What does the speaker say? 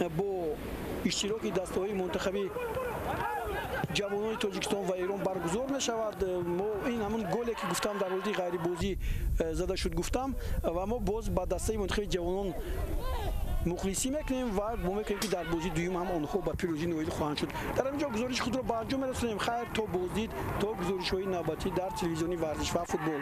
Бо иштироки дастаҳои мунтахаби ҷавонони Тоҷикистон ва Эрон баргузор мешавад. Мо ин ҳамун голе, ки гуфтам, дар ҳолати ғайрибозӣ зада шуд, гуфтам, ва мо боз ба дастаи мунтахаби ҷавонон мухлисӣ мекунем ва гумон мекунем, ки дар бозии дуюм ҳам онҳо ба пирӯзӣ ноил хоҳанд шуд. Дар ҳамин ҷо гузориши худро ба анҷом мерасонем. Хайр, то боздид, то гузоришҳои навбатӣ дар телевизиони варзиш ва футбол.